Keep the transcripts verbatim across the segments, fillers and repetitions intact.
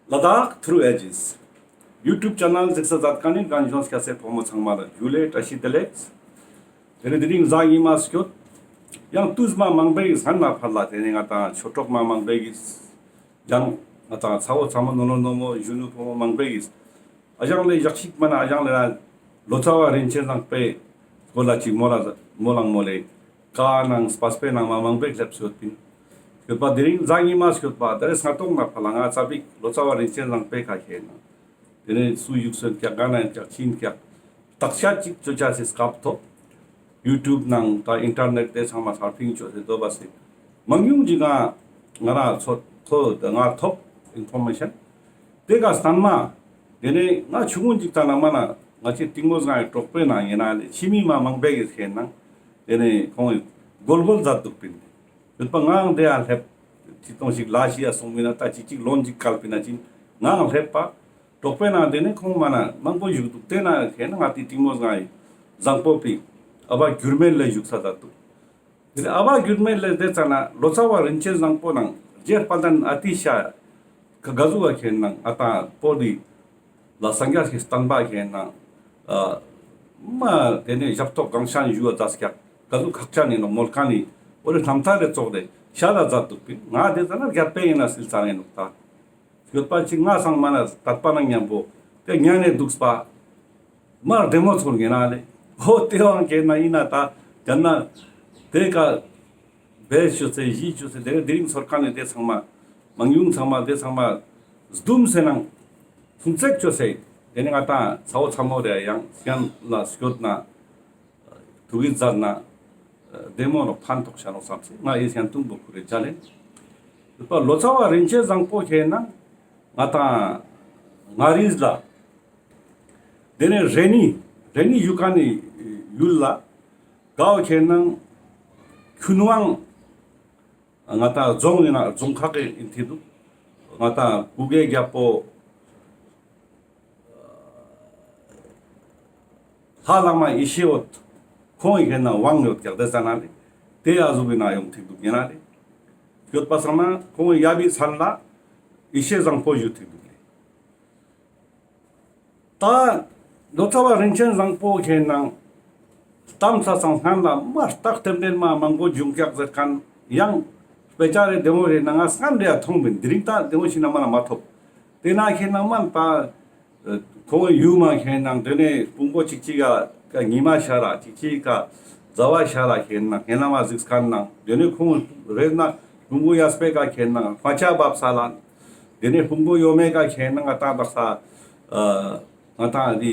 ལ་དྭགས་ཐྲུ་ཨེ་ཇིས་ཡུ་ཊུབ་ཆེ་ནལ་གཟིགས་ས་མཛད་མཁན་ནི་རྒན་གཞོན་སྐྱ་སེར་ཕོ་མོ་ཚང་མ་ལ་ཇུ་ལེ་བཀྲ་ཤིས་བདེ་ལེགས། དེ་རིང་དེ་རིང་གཟའ་ཉི་མ་སྐྱོད། ཡང་དུས་མ་མང་པོའི་སྔན་ན་ཕར་ལ་དེ་ནས་ང་དང་ཆོས་གྲོགས་མ་མང་པོའི་ཡང་ང་དང་ཚ་བོ་ཚ་མོ་ནོ་ནོ་ནོ་མོ་གཞོན་ནུ་ཕོ་མོ་མང་པོའི་ཨ་ཞང་ལེ་ཞག་ཞིག་མ་ན་ཨ་ཞང་ལེ་ར་ལོ་ཙཱ་བ་རིན་ཆེན་བཟང་པོའི་སྐོར་ལ་ཅིག་མོལ་ལ་མོལ་ལང་མོལ་ལེ། ཀ་ནང་སྤ་སྤེ་ནང་མ་མང་པོའི་ལེབ་སོད་པིན། སྐྱོད་པ་དེ་རིང་གཟའ་ཉི་མ་སྐྱོད་པ་དེ་རིང་སྔ་ཏོག་ན་ཕ་ལ་ང་ཙ་པིག་ལོ་ཙཱ་བ་རིན་ཆེན་བཟང་པོའི་ཁ་ཁེ་ན། དེ་ནས་སུ་ཡུག་སོན་ཀྱག་ག་ན་ཡིན་ཀྱག་ཅི་ཡིན་ཀྱག་བརྟག་དཔྱད་ཅིག་ཅོ་ཅེས་སི་སྐབས་ཐོབ། ཡུ་ཊུབ་ནང་ད་ཨིན་ཊར་ནེཊ་དེ་ཚང་མ་སར་ཕིང་ཅོས་ཏེ་དོ་བ་སི། མང་ཉུང་ཅིག་ང་ང་རང་ཚོ་ཐོ་ང་ཐོབ་ཨིན་ཕོར་མེ་ཤན། དེ་ག་སྟན་མ། དེ་ནས་ང་ཆུང་ངུན་ཅིག་ཙ་ན་མ་ན་ང་ཅི་ཏིང་མོ་སྒང་གྲོགས་པོའི་ནང་ཡིན་ན་ལེ་ཕྱི་མི་མ་མང་པོའི་གི་ཁེ་ནང་། དེ་ནས་ཁོང་གི་གོལ་གོལ་མཛད་འདུག་པིན། ཡོད་པ་ངའང་དེ་ཡང་ལེབ། ཅི་གཏོང་ཞིག་ལ་ཤི་ཡ་སོང་མིན་ན་ད་ཅི་ཅིག་ལོན་ཅིག་བཀལ་པིན་ན་ཅིན་ངའང་ལེབ་པ། གྲོགས་པོའི་ནང་དེ་ནས་ཁོང་མ་ན་མང་པོ་བཞུགས་འདུག་དེ་ན་ཁེ་ན་ང་ཏི་ཏིང་མོ་སྒང་ཡི་བཟང་པོ་པི་ཨ་བ་འགྱུར་མེད་ལེ་བཞུགས་ས་མཛད་འདུག་དེ་ནས་ཨ་བ་འགྱུར་མེད་ལེ་དེ་ཙ་ན་ལོ་ཙཱ་བ་རིན་ཆེན་བཟང་པོ་ནང་རྗེ་དཔལ་ལྡན་ཨ་ཏི་ཤ་ཁ་ག་ཟུག་ག་ཁེ་ནང་ཨ་ཏང་པོ་དི་ལ་སངས་རྒྱས་ཀྱི་བསྟན་པ་ཁེ་ནང་ཨ་མ་དེ་ནས་ཞབས་ཏོག་གང་ཤན་ཞུ་བ་མཛད་ཀྱག་ག་ཟུག་ཁག་ཅན་ཡིན་ནོ་མོལ་མཁན་ནི་འོ་རེ་རྣམ་ཐར་རེ་ཙོགས་རེ་ཤ་ལ་མཛད་འདུག་པིན། ང་དེ་ཙ་ན་རྒྱལ་པོ་ཡིན་ན་སིལ་ཚར་ཡིན་ནོ་ད། ཡོད་པ་ཅིག་ང་སང་མ་ན་དད་པ་ནང་མཉམ་པོ་དེ་ཉན་ནས་འདུག་པ། མར་བདེ་མོ་ཚོར་ངེ་ན་ལེ། ཧོ་དེ་བང་ཁེ་ན་ཡིན་ན་ད་ཡང་ན་དེ་ཀ་བེད་ཅོ་ཚེ་གཞི་ཅོ་ཚེ་དེ་ནས་དེ་རིང་ཚོར་ཁ་ནས་དེ་ཚང་མ་མང་ཉུང་ཚང་མ་དེ་ཚང་མ་སྡུམ་སེ་ནང་ཐུང་ཚེག་ཅོ་ཚེ་དེ་ནས་ང་ཏང་ཚ་བོ་ཚ་མོ་རེ་ཡང་སྙན་ལ་སྐྱོད་ན། ཐུགས་ཀྱི་མཛད་ན་བདེ་མོ་ནོ་ཕན་ཐོགས་ཤ་ནོ་བསམ་སེ་ང་ཨེ་སྙན་ཐུང་པོ་ཁུ་རེ་ཅ་ལེན། ཡོད་པ་ལོ་ཙཱ་བ་རིན་ཆེན་བཟང་པོ་ཁེ་ན་ང་ཏང་མངའ་རིས་ལ་དེ་ནས་རེ་ནི་རེ་ནི་ཡུལ་ཀ་ནི་ཡུལ་ལ་གའོ་ཁེ་ན་ཁྱུན་དབང་ང་ཏང་རྫོང་ཡིན་ན་རྫོང་ཁག་གི་ཡིན་ཐི་འདུག་ང་ཏང་གུ་གེ་རྒྱལ་པོ་ལྷ་བླ་མ་ཡེ་ཤེས་འོད་ཁོང་ཡི་ཁེ་ན་དབང་ཡོད་ཀྱག་དེ་ཙ་ན་ལེ། དེ་ཡ་ཟུག་གི་ན་ཡོང་ཐིག་འདུག་ཡིན་ན་ལེ། ཡོད་པ་སང་ན་ཁོང་ཡ་བི་མཚན་ལ་ཡེ་ཤེས་བཟང་པོ་ཞུ་ཐིག་འདུག་ལེ། ད་ལོ་ཙཱ་བ་རིན་ཆེན་བཟང་པོ་ཁེ་ན་གཏམ་ས་སང་སྔན་ལ་མ་རྟགས་རྟེན་འབྲེལ་མ་མང་པོ་འབྱུང་ཀྱག་ཟེར་མཁན་ཡང་དཔེ་ཆ་རེ་བདེ་མོ་རེ་ན་ང་སྔན་རེ་ཡ་མཐོང་མིན། དེ་རིང་ད་བདེ་མོ་ཞིག་ན་མ་ན་མ་ཐོབ། དེ་ན་ཁེ་ན་མ་ད་ཁོང་ཡུལ་མ་ཁེ་ན་དེ་ནས་ཕུང་པོ་གཅིག་གཅིག་ག་ཉི་མ་ཤར་ར་གཅིག་གཅིག་ག་ཟླ་བ་ཤར་ར་ཁེ་ན་ཁེ་ན་མ་གཟིགས་མཁན་ནང་དེ་ནས་ཁོང་རེ་ན་ཕུང་པོ་གཡས་པའི་ཀ་ཁེ་ན་རྨ་བྱ་བབས་ས་ལ། དེ་ནས་ཕུང་པོ་གཡོན་མའི་ཀ་ཁེ་ན་ང་ཏང་དག་ས་ང་ཏང་དེ་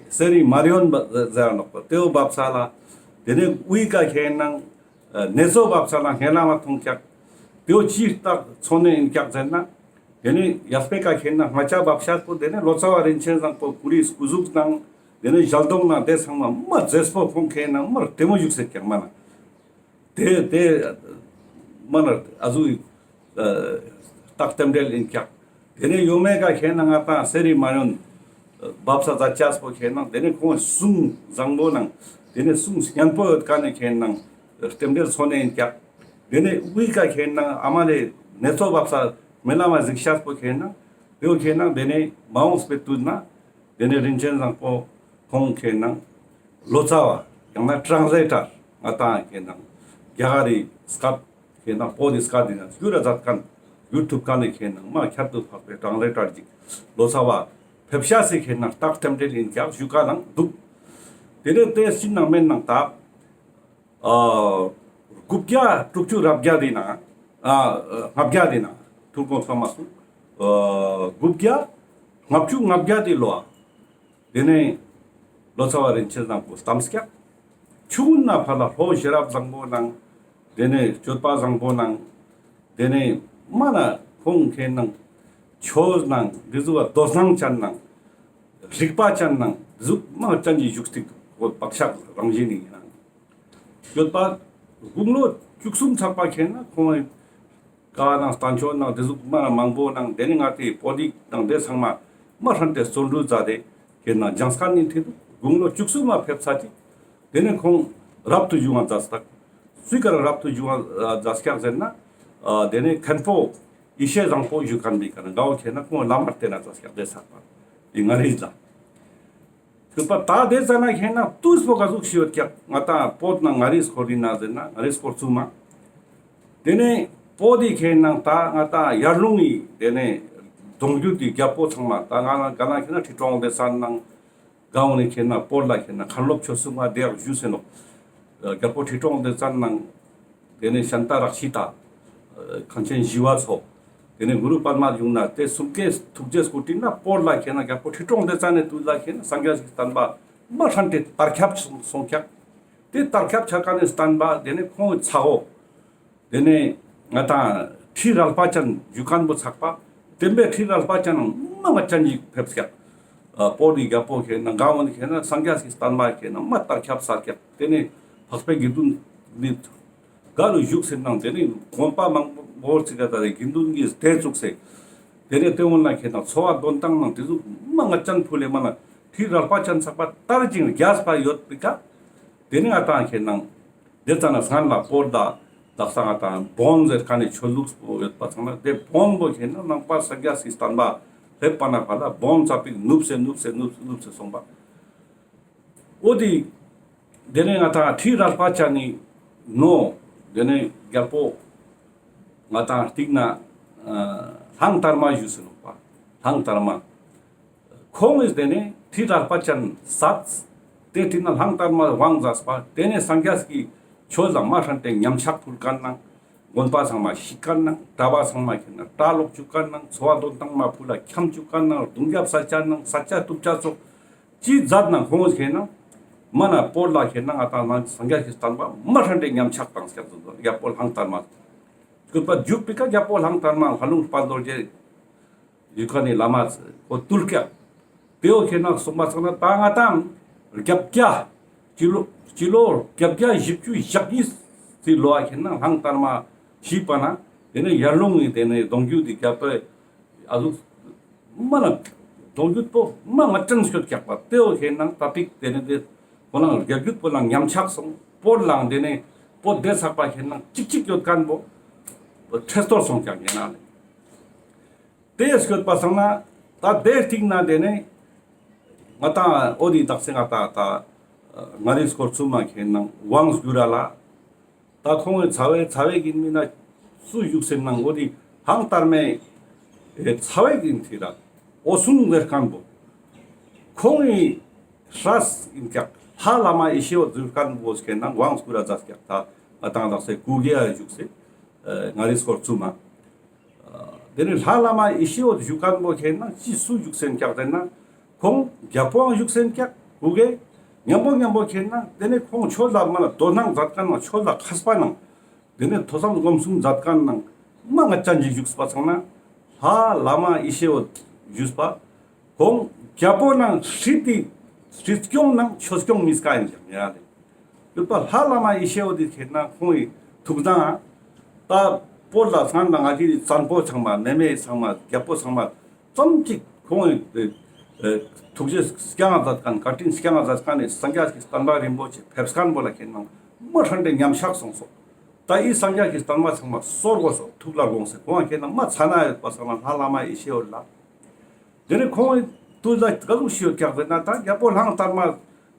གསེར་རི་མར་ཡོན་ཟེར་ནོག་པ་དེའོ་བབས་ས་ལ། དེ་ནས་དབུའི་ཀ་ཁེ་ན་ནེ་ཙོ་བབས་ས་ལ་ཁེ་ན་མ་མཐོང་ཀྱག་དེའོ་ཅི་རྟགས་མཚོན་ནས་ཡིན་ཀྱག་ཟེར་ན། དེ་ནས་གཡས་པའི་ཀ་ཁེ་ན་རྨ་བྱ་བབས་ཤ་པོ་དེ་ནས་ལོ་ཙཱ་བ་རིན་ཆེན་བཟང་པོ་ཀུ་རི་སྐུ་གཟུགས་ནང་དེ་ནས་ཞལ་གདོང་ནང་དེ་ཚང་མ་མ་མཛེས་པོ་ཁོང་ཁེ་ན་མར་བདེ་མོ་བཞུགས་སེ་ཀྱག་མ་ན། དེ་དེ་མ་ན་ཨ་ཟུག་རྟགས་རྟེན་འབྲེལ་ཡིན་ཀྱག་དེ་ནས་གཡོན་མའི་ཀ་ཁེ་ན་ང་ཏང་གསེར་རི་མར་ཡོན་བབས་ས་མཛད་ཅེས་པོ་ཁེ་ན་དེ་ནས་ཁོང་གསུང་བཟང་པོ་ནང་དེ་ནས་གསུང་སྙན་པོ་ཡོད་ཀ་ནས་ཁེ་ན་རྟེན་འབྲེལ་མཚོན་ནས་ཡིན་ཀྱག་དེ་ནས་དབུའི་ཀ་ཁེ་ན་ཨ་མ་ལེ་ནེ་ཙོ་བབས་ས་མེ་ལ་མ་གཟིགས་ཤེས་པོ་ཁེ་ན་དེའོ་ཁེ་ན་དེ་ནས་མ་འོངས་པའི་དུས་ན་དེ་ནས་རིན་ཆེན་བཟང་པོ་ཁོང་ཁེ་ན་ལོ་ཙཱ་བ་ཡང་ན་ཊྲན་སི་ལེ་ཊར་ང་ཏང་ཁེ་ན་རྒྱ་གར་རི་སྐད་ཁེ་ན་པོ་དི་སྐད་དི་ན་སྐྱུར་ར་མཛད་མཁན་ཡུ་ཊུབ་ཀ་ནས་ཁེ་ན་མ་ཁྱད་དུ་འཕགས་པའི་ཊྲན་སི་ལེ་ཊར་ཅིག་ལོ་ཙཱ་བ་ཕེབས་ཤེས་སི་ཁེ་ན་རྟགས་རྟེན་འབྲེལ་ཡིན་ཀྱག་ཞུ་ཀ་ནང་འདུག་དེ་ནས་དེ་ཕྱི་ནང་མེད་ནང་ད། ཨ་དགུ་བརྒྱ་དྲུག་ཅུ་རེ་བརྒྱད་དི་ནང་ཨ་ལྔ་བརྒྱ་དི་ནང་ཐུར་ཀོང་སོ་མ་སུ་ཨ་དགུ་བརྒྱ་ལྔ་བཅུ་ང་བརྒྱད་དི་ལོ་དེ་ནས་ལོ་ཙཱ་བ་རིན་ཆེན་བཟང་པོ་གཏམས་ཀྱག་ཆུང་ན་ཕར་ལ་ལྷོ་ཤེས་རབ་བཟང་པོ་ནང་དེ་ནས་སྤྱོད་པ་བཟང་པོ་ནང་དེ་ནས་མ་ན་ཁོང་ཁེ་ནང་ཆོས་ནང་འདི་ཟུག་པ་མདོ་སྣང་ཅན་ནང་རིག་པ་ཅན་ནང་འདི་ཟུག་མ་ཅན་གྱི་བཞུགས་སྟེ་བག་ཆགས་རང་བཞིན་ནི་ཡིན་ན། ཡོད་པ། དགུང་ལོ་བཅུ་གསུམ་ཚག་པ་ཁེ་ན་ཁོང་ཀ་ནང་བསྟན་ཆོས་ནང་དེ་ཟུག་མ་མང་པོ་ནང་དེ་ནི་ང་ཏི་པོ་ཏི་ནང་དེ་ཚང་མ་མ་ཧྲན་ཏེ་བརྩོན་འགྲུས་མཛད་དེ་ཁེ་ན་སྦྱངས་མཁན་ནི་ཐེ་དུ་དགུང་ལོ་བཅུ་གསུམ་མ་ཕེབས་ས་ཅིག་དེ་ནི་ཁོང་རབ་ཏུ་བྱུང་བ་མཛད་ས་དག་སུའི་ཀ་རབ་ཏུ་བྱུང་བ་མཛད་ཀྱག་ཟེར་ན། དེ་ནི་མཁན་པོ་ ཡེ་ཤེས་བཟང་པོ་ཞུ་ཁན་བོའི་ཀ་ན་གའོ་ཁེ་ན་ཁོང་བླ་མར་བསྟེན་ན་ཙ་སྐྱག་དེ་ཚག་པ་ཡི་མངའ་རིས་ལ། ཁྱོད་པ་ད་དེ་ཙ་ན་ཁེ་ན་དུས་པོ་ག་ཟུག་ཤིག་ཡོད་ཀྱག། ང་ཏང་བོད་ནང་མངའ་རིས་སྐོར་ཡིན་ན་ཟེར་ན་མངའ་རིས་སྐོར་ཚུལ་མ། དེ་ནས་བོད་དི་ཁེ་ན་ད་ང་ཏང་ཡར་ལུང་ངི་དེ་ནས་གདུང་རྒྱུད་དི་རྒྱལ་པོ་ཚང་མ་ད་ང་ང་ན་ཁེ་ན་ཁྲི་སྲོང་ལྡེ་བཙན་ནང་གའོ་ནི་ཁེ་ན་བོད་ལ་ཁེ་ན་མཁན་སློབ་ཆོས་གསུམ་མ་དེ་ཡག་ཞུས་ཟེར་ནོག། རྒྱལ་པོ་ཁྲི་སྲོང་ལྡེ་བཙན་ནང་དེ་ནས་ཤཱནྟ་རཀྵི་ཏ། ཨ་མཁན་ཆེན་ཞི་བ་འཚོ། དེ་ནས་གུ་རུ་པདྨ་འབྱུང་གནས་དེ་གསུམ་ཀའི་ཐུགས་རྗེ་སྐུ་དྲིན་ན་བོད་ལ་ཁེ་ན་རྒྱལ་པོ་ཁྲི་སྲོང་ལྡེ་བཙན་ནི་དུས་ལ་ཁེ་ན་སངས་རྒྱས་ཀྱི་བསྟན་པ་མ་ཧྲན་ཏེ་དར་ཁྱབ་སོང་སོང་ཀྱག། དེ་དར་ཁྱབ་ཆ་ཁན་ནི་བསྟན་པ་དེ་ནས་ཁོང་གི་ཚ་བོ། དེ་ནས་ང་ཏང་ཁྲི་རལ་པ་ཅན་ཞུ་ཁན་བོ་ཚག་པ། དེ་འབད་ཁྲི་རལ་པ་ཅན་མ་ང་ཅན་ཞིག་ཕེབས་ཀྱག། ཨ་བོད་དི་རྒྱལ་པོ་ཁེ་ན་གའོ་ནི་ཁེ་ན་སངས་རྒྱས་ཀྱི་བསྟན་པ་ཁེ་ན་མ་དར་ཁྱབ་ས་ཀྱག། དེ་ནས་འཕགས་པའི་དགེ་འདུན་ནི་ག་རུ་བཞུགས་ཟེར་ནང་དེ་ནས་དགོན་པ་མང་པོ་ཚིག་ག་ད་རེ་དགེ་འདུན་གྱི་སྡེ་བཙུགས་སེ། དེ་ནས་དེ་འོན་ལ་ཁེ་ན་འཚོ་བ་འདོན་སྟངས་ནང་དེ་ཟུག་མ་ང་ཅན་ཕུལ་ལེ་མ་ན་ཁྲི་རལ་པ་ཅན་ཚག་པ་དར་ཅིང་རྒྱས་པ་ཡོད་པའི་ཀ། དེ་ནས་ང་ཏང་ཁེ་ན་དེ་ཙ་ན་སྔན་ལ་བོད་ད་དག་ས་ང་ཏང་བོན་ཟེར་ཁན་ནི་ཆོས་ལུགས་པོ་ཡོད་པ་ཚང་ན་དེ་བོན་པོ་ཁེ་ན་ནང་པ་སངས་རྒྱས་སི་བསྟན་པ་སླེབས་པ་ན་ཕར་ལ་བོན་ཙ་པིག་ནུབ་སེ་ནུབ་སེ་ནུབ་སེ་ནུབ་སེ་སོང་པ། འོ་དེ་དེ་ནས་ང་ཏང་ཁྲི་རལ་པ་ཅན་ནི་ནོ། དེ་ནས་རྒྱལ་པོ་ང་ཏང་སྟིང་ན་ཨ་གླང་དར་མ་ཞུས་ཟེར་ནོག་པ། གླང་དར་མ། ཁོང་ངིས་དེ་ནས་ཁྲི་རལ་པ་ཅན་བསད། དེ་དེ་ན་གླང་དར་མ་དབང་མཛད་པ། དེ་ནས་སངས་རྒྱས་ཀྱི་ཆོས་ལ་མ་ཧྲན་ཏེ་ཉམས་ཆག་ཕུལ་ཁན་ནང་། དགོན་པ་ཚང་མ་བཤིག་ཁན་ནང་། གྲྭ་པ་ཚང་མ་ཁེ་ན་གྲྭ་ལོག་བཅུག་ཁན་ནང་། འཚོ་བ་འདོན་སྟངས་མ་ཕུལ་ལ་འཁྱམས་བཅུག་ཁན་ནང་། རྡུང་རྒྱབ་ས་ཆ་ནང་ས་ཆ་གཏུབ་ཆ་ཙོགས་ཅི་མཛད་ནང་ཁོང་ངིས་ཁེ་ན་མ་ན་བོད་ལ་ཁེ་ན་ང་ཏང་ནང་སངས་རྒྱས་ཀྱི་བསྟན་པ་མ་ཧྲན་ཏེ་ཉམས་ཆག་བཏང་སྐྱག་ཟེར་དོ། རྒྱལ་པོ་གླང་དར་མ། སྐྱོད་པ་རྒྱུག་པའི་ཀ་རྒྱལ་པོ་གླང་དར་མ་ལྷ་ལུང་དཔལ་རྡོ་རྗེ་ཡུལ་ཁ་ནི་བླ་མ་ཁོ་བཏུལ་ཀྱག། དེའོ་ཁེ་ན་སོང་པ་ཚང་ན་ད་ང་ཏང་བརྒྱད་བརྒྱ། སྤྱི་ལོ་སྤྱི་ལོ་བརྒྱད་བརྒྱ་བཞི་བཅུ་ཞེ་གཉིས་སི་ལོ་ཨ་ཁེ་ན་གླང་དར་མ་ཤི་པ་ན་དེ་ནས་ཡར་ལུང་ངི་དེ་ནས་གདུང་རྒྱུད་དི་རྒྱལ་པོ་ཨ་ཟུག་མ་ན་གདུང་རྒྱུད་པོ་མ་ང་ཅན་སྐྱོད་ཀྱག་པ། དེའོ་ཁེ་ན་ད་པིག་དེ་ནས་དེ་ཁོ་ན་རྒྱལ་རྒྱུད་པོ་ལ་ཉམས་ཆག་སོང་། བོད་ལའང་དེ་ནས་བོད་དེ་ཚག་པ་ཁེ་ན་ཅིག་ཅིག་ཡོད་ཁན་བོ་ཁྲེ་སྟོར་སོང་ཀྱག་ཡིན་ན་ལེ། དེ་སྐྱོད་པ་སང་ན་ད་དེ་སྟིང་ན་དེ་ནས་ང་ཏང་འོ་དེ་དག་ས་ང་ཏང་ད་མངའ་རིས་སྐོར་ཚུལ་མ་ཁེ་ན་དབང་བསྒྱུར་ར་ལ། ད་ཁོང་གི་ཚ་བའི་ཚ་བའི་གིན་མི་ན་སུ་བཞུགས་ཟེར་ནང་འོ་དེ་གླང་དར་མའི་ཚ་བའི་གིན་ཐི་ར་འོ་སུང་ཟེར་ཁན་བོ། ཁོང་གི་སྲས་ཡིན་ཀྱག། ལྷ་བླ་མ་ཡེ་ཤེས་འོད་ཟེར་ཁན་བོ་ཁེ་ན་དབང་བསྒྱུར་ར་མཛད་ཀྱག། ད་ང་ཏང་དག་ས་གུ་གེ་ཡ་བཞུགས་སེ་མངའ་རིས་སྐོར་ཚུལ་མ། དེ་ནས་ལྷ་བླ་མ་ཡེ་ཤེས་འོད་བཞུགས་ཁན་བོ་ཁེ་ན་ཅི་སུ་བཞུགས་སེན་ཀྱག་ཟེར་ན། ཁོང་རྒྱལ་པོའང་བཞུགས་སེན་ཀྱག་གུ་གེ། མཉམ་པོ་མཉམ་པོ་ཁེ་ན་དེ་ནས་ཁོང་ཆོས་ལ་མ་ན་དོ་སྣང་མཛད་ཁན་ནང་ཆོས་ལ་མཁས་པ་ནང་། དེ་ནས་ཐོས་བསམ་སྒོམ་གསུམ་མཛད་ཁན་ནང་མ་ང་ཅན་ཞིག་བཞུགས་པ་སང་ན་ལྷ་བླ་མ་ཡེ་ཤེས་འོད་བཞུགས་པ། ཁོང་རྒྱལ་པོ་ནང་སྲིད་དེ་སྲིད་སྐྱོང་ནང་ཆོས་སྐྱོང་མི་སྐྱ་ཡིན་ཀྱག་ཡ་ལེ། ཡོད་པ་ལྷ་བླ་མ་ཡེ་ཤེས་འོད་དེ་ཁེ་ན་ཁོང་གི་ཐུགས་དང་ད་བོད་ལ་སྔན་ལ་ང་ཅི་བཙན་པོ་ཚང་མ་མེ་མེ་ཚང་མ་རྒྱལ་པོ་ཚང་མ་ཙམ་ཅིག་ཁོང་གི་ཐུགས་རྗེ་སྐྱང་ང་མཛད་ཁན་བཀའ་དྲིན་སྐྱང་ང་མཛད་ཁན་ནི་སངས་རྒྱས་ཀྱི་བསྟན་པ་རིན་པོ་ཆེ་ཕེབས་ཁན་བོ་ལ་ཁེ་ན་མ་ཧྲན་ཏེ་ཉམས་ཆག་སོང་སོ། ད་འི་སངས་རྒྱས་ཀྱི་བསྟན་པ་ཚང་མ་སོར་གོས་སོ་ཐུགས་ལ་དགོངས་སེ་ཁོང་ཁེ་ན་མ་ཚ་ན་ཡོད་པ་སང་ན་ལྷ་བླ་མ་ཡེ་ཤེས་འོད་ལ། དེ་ནས་ཁོང་དུས་ལ་ག་ཟུག་ཤིག་ཡོད་ཀྱག་ཟེར་ན་ད་རྒྱལ་པོ་གླང་དར་མ་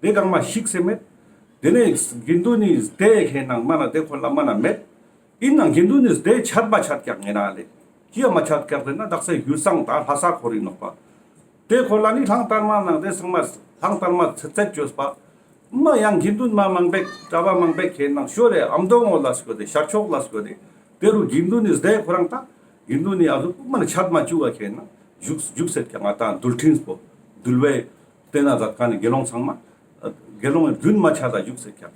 དེ་གང་མ་ཤིག་སེ་མེད། དེ་ནས་དགེ་འདུན་ནི་སྡེ་ཁེ་ན་མ་ན་དེ་ཁོ་ལ་མ་ན་མེད། ཡིན་ནང་དགེ་འདུན་ནི་སྡེ་ཆད་མ་ཆད་ཀྱག་ངེ་ན་ལེ། ཅི་ཡ་མ་ཆད་ཀྱག་ཟེར་ན་དག་ས་ཡུལ་སང་ད་ལྷ་ས་ཁོར་ཡིན་ནོག་པ། དེ་ཁོ་ལ་ནི་གླང་དར་མ་ནང་དེ་ཚང་མ་གླང་དར་མ་ཚེ་ཚད་བཅོས་པ། མ་ཡང་དགེ་འདུན་མ་མང་པེག་གྲྭ་པ་མང་པེག་ཁེ་ན་ཤོ་རེ་ཨམ་དོང་ངོ་ལ་སྐོ་དེ་ཤར་ཕྱོགས་ལ་སྐོ་དེ། དེ་རུ་དགེ་འདུན་ནི་སྡེ་ཁོ་རང་ད་དགེ་འདུན་ནི་ཨ་ཟུག་མ་ན་ཆད་མ་བཅུག་ག་ཁེ་ན་བཞུགས་བཞུགས་སེད་ཀྱག་ང་ད་འདུལ་ཁྲིམས་པོ་འདུལ་བའི་བསྟན་ན་མཛད་ཁན་ནི་དགེ་སློང་ཚང་མ་དགེ་སློང་རྒྱུན་མ་ཆད་ད་བཞུགས་སེད་ཀྱག།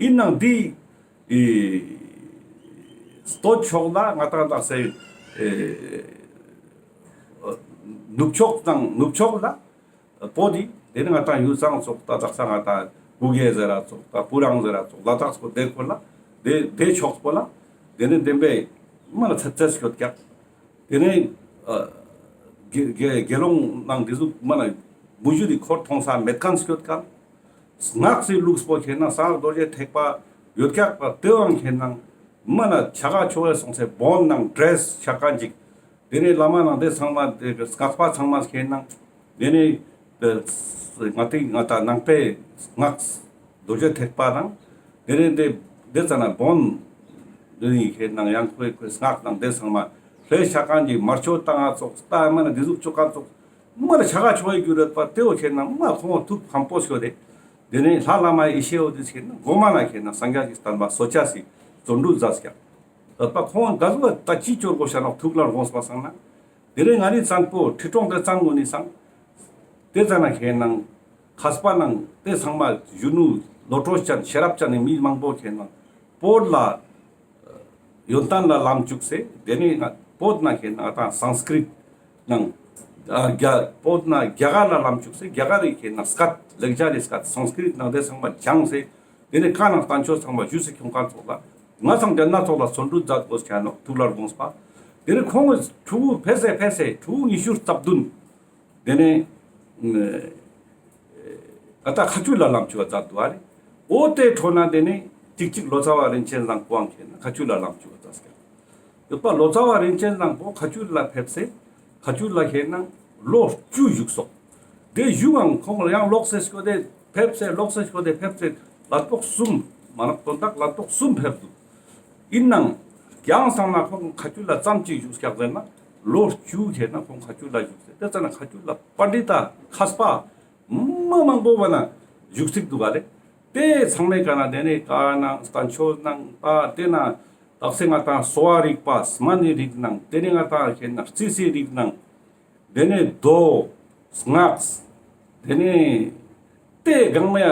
ཡིན་ནང་འདི་ཨི་སྟོད་ཕྱོགས་ལ་ང་ཏང་དག་ས་ཨེ་ནུབ་ཕྱོགས་དང་ནུབ་ཕྱོགས་ལ་བོད་དི་དེ་ནི་ང་ཏང་ཡུལ་ཚང་ཙོགས་ད་དག་ས་ང་ཏང་གུ་གེ་ཟེར་ར་ཙོགས་ད་སྤུ་རང་ཟེར་ར་ཙོགས་ལ་དྭགས་སྐོར་དེ་སྐོར་ལ་དེ་དེ་ཕྱོགས་པོ་ལ་དེ་ནི་བདེན་པའི་མ་ལ་ཚད་ཚད་སྐྱོད་ཀྱག། དེ་ནས་ཨ་དགེ་དགེ་དགེ་སློང་ནང་འདི་ཟུག་མ་ན་མུ་ཇུ་དི་འཁོར་མཐོང་ས་མེད་ཁན་སྐྱོད་ཀ། སྔགས་སི་ལུགས་པོ་ཁེ་ན་གསང་སྔགས་རྡོ་རྗེ་ཐེག་པ་ཡོད་ཀྱག་པ་དེའང་ཁེ་ན་མ་ན་ཆ་ག་ཆོ་བའི་སོང་ཚེ་བོན་ནང་འདྲེས་ཆ་ག་ཅིག་ དེ་ནས་བླ་མ་ནང་དེ་ཚང་མ་དེ་སྔགས་པ་ཚང་མ་ཁེ་ནང་དེ་ནས་ང་ཏི་ང་ཏ་ནང་པའི་སྔགས་རྡོ་རྗེ་ཐེག་པ་ནང་དེ་ནས་དེ་དེ་ཙ་ན་བོན་དེ་ནས་ཁེ་ནང་ཡང་ཁོའི་ཁོའི་སྔགས་ནང་དེ་ཚང་མ་ལྷའི་ཕྱག་མཁན་གྱི་མར་ཆོ་བཏང་ང་ཙོགས་ལྟ་མ་ན་དེ་ཟུག་ཆོ་ག་ཙོགས་མར་ཕྱག་ག་ཆོ་ཡི་རྒྱུ་རེད་པ། དེ་བོ་ཁེ་ནང་མ་ཁོང་ཐུགས་ཕམ་པོ་ཤོ་དེ་དེ་ནས་ལྷ་བླ་མ་ཡེ་ཤེས་འོ་དེ་ཁེ་ནང་གོ་མ་ན་ཁེ་ནང་སངས་རྒྱས་ཀྱི་བསྟན་པ་སོ་ཆ་སི་བརྩོན་འགྲུས་མཛད་ཀྱག་ད་པ་ཁོང་ག་ཟུག་ད་ཅི་ཅོར་གོ་ཤ་ནོག་ཐུགས་ལ་དགོངས་པ་སང་ན། དེ་རིང་ང་ནི་ཙན་པོ་ཁྲི་གྲོང་དེ་ཙན་གོ་ནི་སང་། དེ་ཙ་ན་ཁེ་ནང་མཁས་པ་ནང་དེ་ཚང་མ་གཞོན་ནུ་བློ་གྲོས་ཅན་ཤེས་རབ་ཅན་ནི་མི་མང་པོ་ཁེ་ནང་བོད་ལ་ཡོན་ཏན་ལ་ལམ་བཅུག་སེ་དེ་ནི་ང་བོད་ན་ཁེ་ནང་ད་སཾ་སྐྲྀཏ་ནང་ཨ་རྒྱ་བོད་ན་རྒྱ་གར་ལ་ལམ་བཅུག་སེ་རྒྱ་གར་རི་ཁེ་ནང་སྐད་ལེགས་སྦྱར་རི་སྐད་སཾ་སྐྲྀཏ་ནང་དེ་ཚང་མ་སྦྱངས་སེ། དེ་ནས་བཀའ་ནང་བསྟན་བཅོས་ཚང་མ་ཞུས་སེ་ཁྱོང་མཁན་ཚོགས་ལ། ང་ཚང་དེ་ན་ཚོགས་ལ་བརྩོན་འགྲུས་མཛད་དགོས་ཀྱག་ནོག་ཐུགས་ལ་དགོངས་པ། དེ་ནས་ཁོང་གི་ཕྲུ་གུ་ཕེབས་སེ་ཕེབས་སེ་ཕྲུ་གུ་ཉི་ཤུ་རྩ་བདུན། དེ་ནས་ཨ་ད་མཁའ་སྤྱོད་ལ་ལམ་བཅུག་པ་མཛད་འདུག་ཨ་ལེ། འོ་དེ་འཕྲོ་ན་དེ་ནས་ཅིག་ཅིག་ལོ་ཙཱ་བ་རིན་ཆེན་བཟང་པོའང་ཁེ་ནང་མཁའ་སྤྱོད་ལ་ལམ་བཅུག་པ་མཛད་ཀྱག་ཡོད་པ་ལོ་ཙཱ་བ་རིན་ཆེན་བཟང་པོ་མཁའ་སྤྱོད་ལ་ཕེབས་སེ་མཁའ་སྤྱོད་ལ་ཁེ་ནང་ལོ་བཅུ་བཞུགས་སོག་དེ་བཞུགས་ཨང་ཁོང་ཡང་ལོག་སེ་སྐྱོད་དེ་ཕེབས་སེ་ལོག་སེ་སྐྱོད་དེ་ཕེབས་སེ་ལ་ཐོག་གསུམ་མ་ནག་དོན་དག་ལ་ཐོག་གསུམ་ཕེབས་འདུག་ཡིན་ནང་ཡང་སང་ན་ཁོང་མཁའ་སྤྱོད་ལ་ཙམ་ཅིག་བཞུགས་ཀྱག་ཟེར་ན་ལོ་བཅུ་ཁེ་ནང་ཁོང་མཁའ་སྤྱོད་ལ་བཞུགས་སེ་དེ་ཙ་ན་མཁའ་སྤྱོད་ལ་པཎྜི་ཏ་མཁས་པ་མ་མང་པོ་བ་ན་བཞུགས་ཚིག་འདུག་ག་ལེ། དེ་ཚང་མའི་ཀ་ན་དེ་ནས་བཀའ་ནང་བསྟན་བཅོས་ནང་ད་དེ་ན་དག་ས་ང་ཏང་གསོ་བ་རིག་པ་སྨན་ནི་རིག་ནང་དེ་ནས་ང་ཏང་ཁེ་ན་རྩི་སི་རིག་ནང་དེ་ནས་མདོ་སྔགས་དེ་ནས་དེ་གང་མ་ཡ་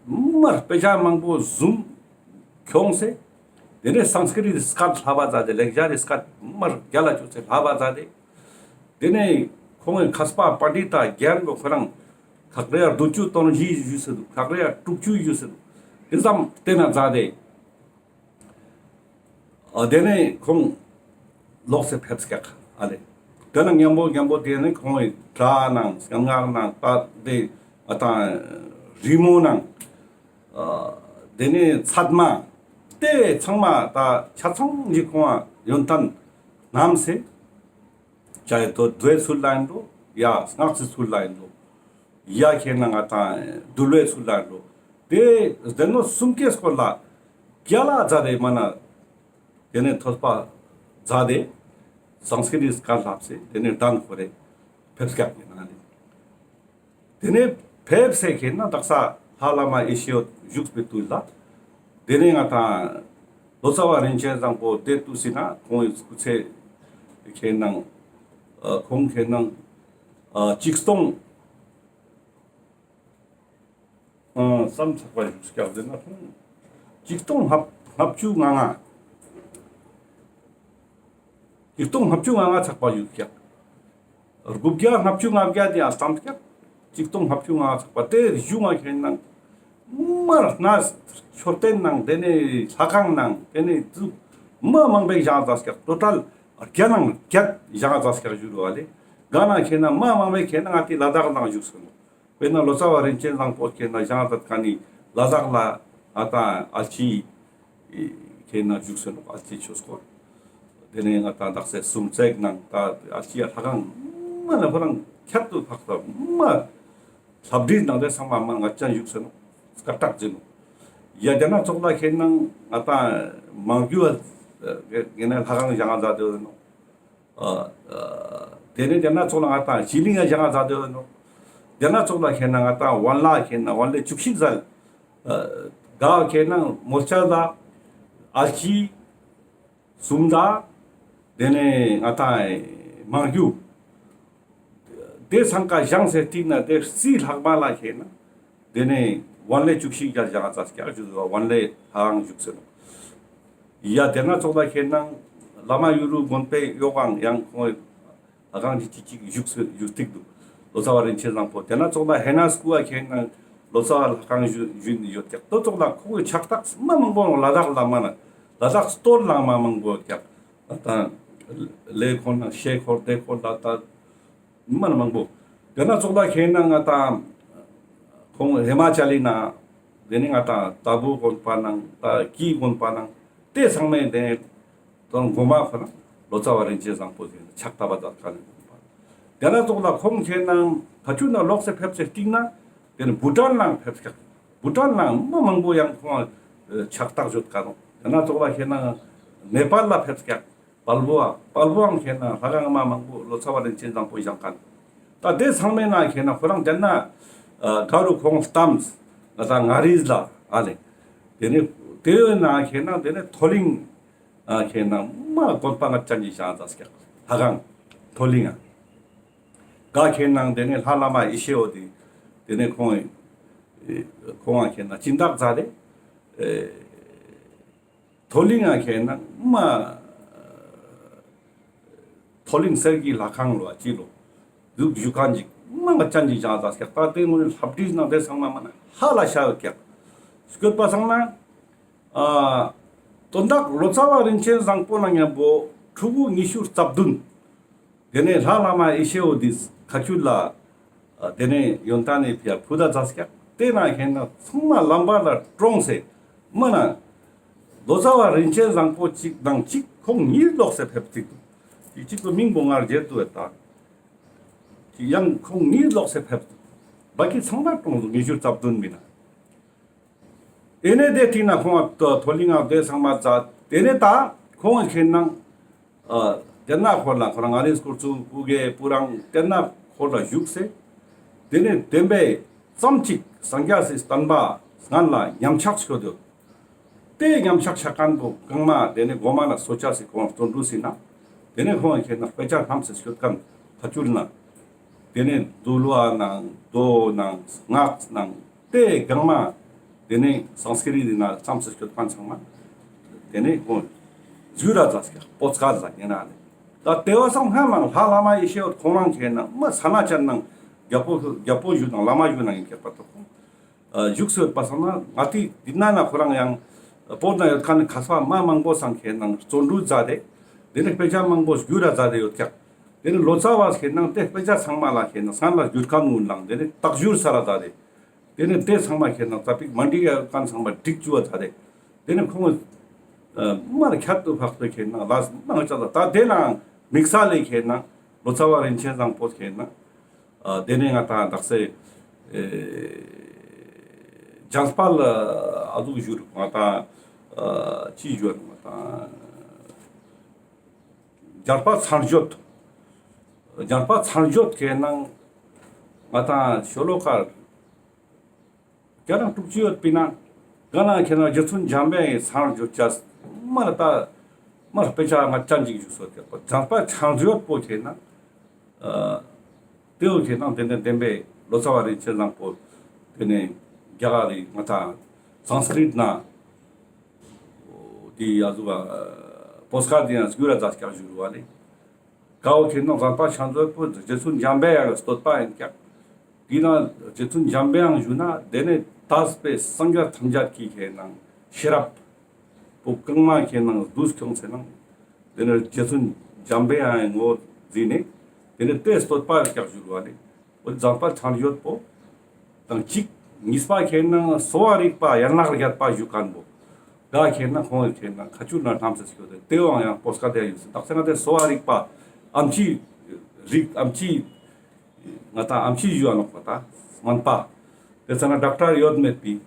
མར་དཔེ་ཆ་མང་པོ་ཟུམ་ཁྱོངས་སེ་དེ་ནས་སཾ་སྐྲྀཏ་སྐད་ལྷབ་པ་མཛད་དེ་ལེགས་སྦྱར་སྐད་མར་རྒྱ་ལ་བཅུག་སེ་ལྷབ་པ་མཛད་དེ། དེ་ནས་ཁོང་གི་མཁས་པ་པཎྜི་ཏ་རྒན་པོ་ཁོ་རང་ཁག་རེ་ཡ་བདུན་ཅུ་དོན་བཞི་ཞུས་སེ་འདུག་ཁག་རེ་ཡ་དྲུག་ཅུ་ཞུས་སེ་འདུག་དེ་ཙམ་དེ་ན་མཛད་དེ། ཨ་དེ་ནས་ཁོང་ལོག་སེ་ཕེབས་ཀྱག་ཨ་ལེ། དེ་ན་མཉམ་པོ་མཉམ་པོ་དེ་ནས་ཁོང་གི་སྒྲ་ནང་སྙན་ངག་ནང་ད་དེ་ཨ་ད་རི་མོ་ནང་ཨ་དེ་ནས་ཚད་མ་དེ་ཚང་མ་ད་ཆ་ཚང་གི་ཁོང་ཡོན་ཏན་བསྣམས་སེ། ཅ་ཡ་དོ་མདོའི་ཚུལ་ལ་ཡིན་འགྲོ། ཡ་སྔགས་སི་ཚུལ་ལ་ཡིན་འགྲོ། ཡ་ཁེ་ན་ང་ཏང་འདུལ་བའི་ཚུལ་ལ་ཡིན་འགྲོ། དེ་སྡེ་སྣོད་གསུམ་ཀའི་སྐོར་ལ་རྒྱ་ལ་མཛད་དེ་མ་ན་དེ་ནས་ཐོས་པ་མཛད་དེ་སཾ་སྐྲྀཏ་སྐད་ལྷབ་སེ་དེ་ནས་གདན་ཁོ་རེ་ཕེབས་ཀྱག་ཡིན་ན་ནི། དེ་ནས་ཕེབས་སེ་ཁེ་ན་དག་ས་ལྷ་བླ་མ་ཡེ་ཤེས་འོད་བཞུགས་པའི་དུས་ལ། དེ་ནས་ང་ཏང་ལོ་ཙཱ་བ་རིན་ཆེན་བཟང་པོ་དེ་དུས་སི་ན་ཁོང་གི་སྐུ་ཚེ་ཁེ་ན་ཨ་ཁོང་ཁེ་ན་ཨ་ཆིག་སྟོང་ཨ་བསམ་ཚགས་པ་བཞུགས་ཀྱག་དེ་ན་ཁོང་ཆིག་སྟོང་ལྔ་ལྔ་བཅུ་ང་ལྔ། ཆིག་སྟོང་ལྔ་བཅུ་ང་ལྔ་ཚགས་པ་བཞུགས་ཀྱག་དགུ་བརྒྱ་ལྔ་བཅུ་ང་བརྒྱད་དེ་ཡང་བསམ་ཀྱག་ཆིག་སྟོང་ལྔ་བཅུ་ང་ལྔ་ཚགས་པ་དེ་བཞུགས་ང་ཁེ་ན་མར་ན་མཆོད་རྟེན་ནང་དེ་ནས་ལྷ་ཁང་ནང་དེ་ནས་ཟུག་མ་མང་པོ་བཞེངས་མཛད་ཀྱག་ཊོ་ཊལ་བརྒྱ་ནང་བརྒྱད་བཞེངས་མཛད་ཀྱག་ཞུ་རུ་བ་ལེ། ག་ན་ཁེ་ན་མ་མང་པོ་ཁེ་ན་ང་ཏི་ལ་དྭགས་ནང་བཞུགས་སོང་། དཔེར་ན་ལོ་ཙཱ་བ་རིན་ཆེན་བཟང་པོ་ཁེ་ན་བཞེངས་མཛད་མཁན་ནི་ལ་དྭགས་ལ་ཨ་ད་ཨལ་ཅི་ཁེ་ན་བཞུགས་སེ་ནོག་ཨལ་ཅི་ཆོས་འཁོར། དེ་ནས་ང་ཏང་དག་ས་སུམ་བརྩེགས་ནང་ད་ཨལ་ཅི་ཡ་ལྷ་ཁང་མ་ན་ཁོ་རང་ཁྱད་དུ་འཕགས་པ་མ་ལྷ་བྲིས་ནང་དེ་ཚང་མ་མ་ང་ཅན་བཞུགས་སེ་ནོག་སྐད་གྲགས་ཅན་ནོག་ཡ་དེ་ན་ཙོགས་ལ་ཁེ་ན་ང་ཏང་མང་རྒྱུ་ཨ་ཁེ་ན་ལྷ་ཁང་བཞེངས་མཛད་དེ་ནོག་ཨ་ཨ་དེ་ནས་དེ་ན་ཙོགས་ལ་ང་ཏང་ཞི་ལིང་ང་བཞེངས་མཛད་དེ་ནོག་དེ་ན་ཙོགས་ལ་ཁེ་ན་ང་ཏང་ཝན་ལ་ཁེ་ན་ཝན་ལེ་བཅུ་གཅིག་ཟེར། ཨ་ག་ཁེ་ན་མོ་ཅ་ལ་ཨལ་ཅི་སུམ་མདའ་དེ་ནས་ང་ཏང་མང་རྒྱུ་དེ་ཚང་ཀ་བཞེངས་སེ་སྟིང་ན་དེ་རྩི་ལྷག་མ་ལ་ཁེ་ན་དེ་ནས་ཝན་ལེ་བཅུ་གཅིག་བརྒྱ་བཞེངས་མཛད་ཀྱག་ཞུ་ཝན་ལེ་ལྷ་ཁང་བཞུགས་སེ་ནོག་ཡ་དེ་ན་ཙོགས་ལ་ཁེ་ན་བླ་མ་གཡུ་རུ་དགོན་པའི་གཡོག་ཁང་ཡང་ཁོང་ལྷ་ཁང་གཅིག་གཅིག་བཞུགས་སེ་བཞུགས་ཏེ་འདུག་ལོ་ཙཱ་བ་རིན་ཆེན་བཟང་པོ་དེ་ན་ཙོགས་ལ་ཧེ་ན་སྐུ་བ་ཁེ་ན་ལོ་ཙཱ་བ་ལྷ་ཁང་བཞུགས་བཞུགས་ཡོད་ཀྱག་ཏོ་ཙོགས་ལ་ཁོང་གི་ཕྱག་རྟགས་མ་མང་པོ་ལ་དྭགས་ལ་མ་ན་ལ་དྭགས་སྟོད་ལ་མ་མང་པོ་ཡོད་ཀྱག་ད་ལེ་ཁོ་ན་ཤེ་ཁོར་དེ་ཁོར་ལ་ད་མ་ན་མང་པོ། དེ་ན་ཙོགས་ལ་ཁེ་ན་ང་ཏང་ཁོང་ཧི་མ་ཅལ་ལི་ན་དེ་ནི་ང་ཏང་ཏ་བུ་དགོན་པ་ནང་ད་ཀི་དགོན་པ་ནང་དེ་ཚང་མའི་དེ་དོན་གོ་མ་ཁོ་ན་ ལོ་ཙཱ་བ་རིན་ཆེན་བཟང་པོ་ཟེར་ན་ཕྱག་བཏབ་པ་ཙམ་ཁ་ནས། དེ་ན་ཙོགས་ལ་ཁོང་ཁེ་ནང་ཁ་ཆུ་ན་ལོག་སེ་ཕེབས་སེ་སྟིང་ན་དེ་ནི་བུ་ཊན་ནང་ཕེབས་ཀྱག་བུ་ཊན་ནང་མི་མང་པོ་ཡང་ཁོང་ཕྱག་རྟགས་ཡོད་ཀ་ནོག་དེ་ན་ཙོགས་ལ་ཁེ་ནང་ནེ་པཱལ་ལ་ཕེབས་ཀྱག་བལ་པོ་ཨ། བལ་པོའང་ཁེ་ནང་ལྷ་ཁང་མ་མང་པོ་ལོ་ཙཱ་བ་རིན་ཆེན་བཟང་པོ་བཞེངས་ཁན། ད་དེ་ཚང་མའི་ནང་ཁེ་ནང་ཁོ་རང་དེ་ན་ཨ་ག་རུ་ཁོང་ལྟམས་ང་ད་མངའ་རིས་ལ་ཨ་ལེ། དེ་ནི་དེའི་ནང་ཁེ་ནང་དེ་ནི་མཐོ་གླིང་ཨ་ཁེ་ནང་མ་དགོན་པ་ང་ཅན་གྱི་བཞེངས་ཙ་སྐྱག་ལྷ་ཁང་མཐོ་གླིང་ཨ། ག་ཁེ་ནང་དེ་ནི་ལྷ་བླ་མ་ཡེ་ཤེས་འོད་དེ་དེ་ནི་ཁོང་ཁོང་ཁེ་ནང་སྦྱིན་བདག་མཛད་དེ། མཐོ་གླིང་ང་ཁེ་ནང་མ་མཐོ་གླིང་གསེར་གྱི་ལྷ་ཁང་ལོ་ཨ་ཅི་ལོ། འདུག་བཞུགས་ཁན་ཅིག་མ་ང་ཅན་ཅིག་བཞེངས་ཙ་སྐྱག་ད་དེ་ངོ་ནི་ལྷ་བྲིས་ནང་དེ་ཚང་མ་མ་ན་ཧ་ལ་ཤ་ཡོད་ཀྱག་སྐྱོད་པ་སང་ན་ཨ་དོན་དག་ལོ་ཙཱ་བ་རིན་ཆེན་བཟང་པོ་ནང་མཉམ་པོ་ཕྲུ་གུ་ཉི་ཤུ་རྩ་བདུན། དེ་ནས་ལྷ་བླ་མ་ཡེ་ཤེས་འོད་དེ་ཁ་ཆུ་ལ་ཨ་དེ་ནས་ཡོན་ཏན་ནས་ཕི་ཡ་ཕུད་ད་ཙ་སྐྱག་དེ་ན་ཁེ་ནང་ཚང་མ་ལམ་བར་ལ་གྲོངས་སེ་མ་ན་ལོ་ཙཱ་བ་རིན་ཆེན་བཟང་པོ་གཅིག་དང་གཅིག་ཁོང་གཉིས་ལོག་སེ་ཕེབས་ཏེ་འདུག་གཅིག་གི་མིང་པོ་ངར་བརྗེད་དུ་ཡོད་ད། གཅིག་ཡང་ཁོང་གཉིས་ལོག་སེ་ཕེབས་འདུག་བ་ཀི་ཚང་མ་གྲོངས་འདུག་ཉི་ཤུ་རྩ་བདུན་མི་ན། དེ་ནས་དེ་ཐིག་ན་ཁོང་ང་མཐོ་གླིང་ང་དེ་ཚང་མ་མཛད། དེ་ནས་ད་ཁོང་ཁེ་ནང་ཨ་དེ་ན་ཁོ་ལ་ཁོ་རང་མངའ་རིས་སྐོར་ཚུ་གུ་གེ་པུ་རང་དེ་ན་ཁོ་ལ་བཞུགས་སེ། དེ་ནས་བདེན་པའི་ཙམ་ཅིག་སངས་རྒྱས་སི་བསྟན་པ་སྔན་ལ་ཉམས་ཆག་སྐྱོད་དེ། དེ་ཉམས་ཆག་ཆ་ཁན་པོ་གང་མ་དེ་ནས་གོ་མ་ན་སོ་ཆ་སི་ཁོང་བརྩོན་འགྲུས་སི་ན། དེ་ནས་ཁོང་ཁེ་ནང་དཔེ་ཆ་རྣམས་སེ་སྐྱོད་ཁན་ཁ་ཆུ་ན། དེ་ནས་འདུལ་བ་ནང་མདོ་ནང་སྔགས་ནང་དེ་གང་མ། དེ་ནས་སཾ་སྐྲྀ་ཏ་ནང་རྣམས་སེ་སྐྱོད་ཁན་ཚང་མ། དེ་ནས་ཁོང་ཟུར་ར་ཙ་སྐྱག་པོ་ཙ་ཉེ་ན་ལེ། ད་དེ་བ་སང་ཧ་མང་ལྷ་བླ་མ་ཡེ་ཤེས་འོད་ཁོང་རང་ཁེ་ནང་མ་ས་ན་ཅན་ནང་རྒྱལ་པོ་རྒྱལ་པོ་ཞུ་ནང་བླ་མ་ཞུ་ནང་ཡིན་ཀྱག་པ་ཏོ་ཁོང་། བཞུགས་སོད་པ་སང་ན་ང་ཏི་འདི་ན་ན་ཁོ་རང་ཡང་བོད་ན་ཡོད་ཁན་ནི་མཁས་པ་མ་མང་པོ་སང་ཁེ་ནང་བརྩོན་འགྲུས་མཛད་དེ། དེ་ནས་དཔེ་ཆ་མང་པོ་བསྒྱུར་ར་མཛད་དེ་ཡོད་ཀྱག་དེ་ནས་ལོ་ཙཱ་བ་ཁེ་ནང་དེ་དཔེ་ཆ་ཚང་མ་ལ་ཁེ་ནང་སྔན་ལ་བསྒྱུར་ཁན་གུན་ལང་དེ་ནས་རྟགས་བསྒྱུར་ས་ར་མཛད་དེ། དེ་ནས་དེ་ཚང་མ་ཁེ་ནང་ཙ་པིག་མ་འགྲིག་ཡ་ཡོད་ཁན་ཚང་མ་འགྲིག་བཅུག་པ་མཛད་དེ། དེ་ནས་ཁོང་མར་ཁྱད་དུ་འཕགས་པའི་ཁེ་ནང་ལ་མང་ཆ་ལ་ད་དེ་ནང་དམིགས་བསལ་ལས་ཁེ་ནང་ལོ་ཙཱ་བ་རིན་ཆེན་བཟང་པོ་ཁེ་ནང་། ཨ་དེ་ནས་ང་ཏང་དག་ས་ཨེ་འཇམ་དཔལ་ཨ་ཟུག་བཞུགས་ང་ཏང་ཨ་ཅི་བཞུགས་ང་ཏང་འཇམ་དཔལ་མཚན་བརྗོད། འཇམ་དཔལ་མཚན་བརྗོད་ཁེ་ནང་ང་ཏང་ཤོ་ལོ་ཀ་བརྒྱ་དང་དྲུག་ཅུ་ཡོད་པིན་ན། ག་ན་ཁེ་ནང་རྗེ་བཙུན་འཇམ་པའི་དབྱངས་མཚན་བརྗོད་ཅས་མར་ད་མར་དཔེ་ཆ་ང་ཅན་ཅིག་བཞུགས་སོ་ཀྱག་པ། འཇམ་དཔལ་མཚན་བརྗོད་པོ་ཁེ་ནང་ཨ་དེའོ་ཁེ་ནང་དེ་ནས་བདེན་པའི་ལོ་ཙཱ་བ་རིན་ཆེན་བཟང་པོ་དེ་ནས་རྒྱ་གར་རི་ང་ཏང་སཾ་སྐྲྀ་ཏ་ན་དེ་ཡ་ཟུག་པོ་སྐད་དེ་ཡང་བསྒྱུར་ར་མཛད་ཀྱག་བཞུགས་པ་ལེ། ཀའོ་ཁེ་ནང་འཇམ་དཔལ་མཚན་བརྗོད་པོ་རྗེ་བཙུན་འཇམ་པའི་དབྱངས་བསྟོད་པ་ཡིན་ཀྱག་དེ་ན་རྗེ་བཙུན་འཇམ་པའི་དབྱངས་བཞུགས་ན་དེ་ནས་དག་པའི་སངས་རྒྱས་ཐམས་ཅད་ཀྱི་ཁེ་ནང་ཤེས་རབ་པོ་གང་མ་ཁེ་ནང་བསྡུས་ཁྱོངས་ཟེར་ན། དེ་ནས་རྗེ་བཙུན་འཇམ་པའི་དབྱངས་ངོ་བོ་བརྩིས་ནས་དེ་ནས་དེ་བསྟོད་པ་ཀྱག་བཞུགས་པ་ལེ། འོ་འཇམ་དཔལ་མཚན་བརྗོད་པོ་དང་གཅིག་གཉིས་པ་ཁེ་ནང་གསོ་བ་རིག་པ་ཡན་ལག་བརྒྱད་པ་བཞུགས་ཁན་པོ། ག་ཁེ་ནང་ཁོང་ཁེ་ནང་ཁ་ཆུ་ན་རྣམས་སེ་སྐྱོད་དེ་དེའོ་ཡང་པོ་སྐད་དེ་ཡོད་སེ་དག་ས་ང་ཏེ་གསོ་བ་རིག་པ་ཨམ་ཆི་རིག་ཨམ་ཆི་ང་ཏང་ཨམ་ཆི་ཞུ་བ་ནོག་པ་ད་སྨན་པ། དེ་ཚ་ན་ཌོག་ཊར་ཡོད་མེད་པི།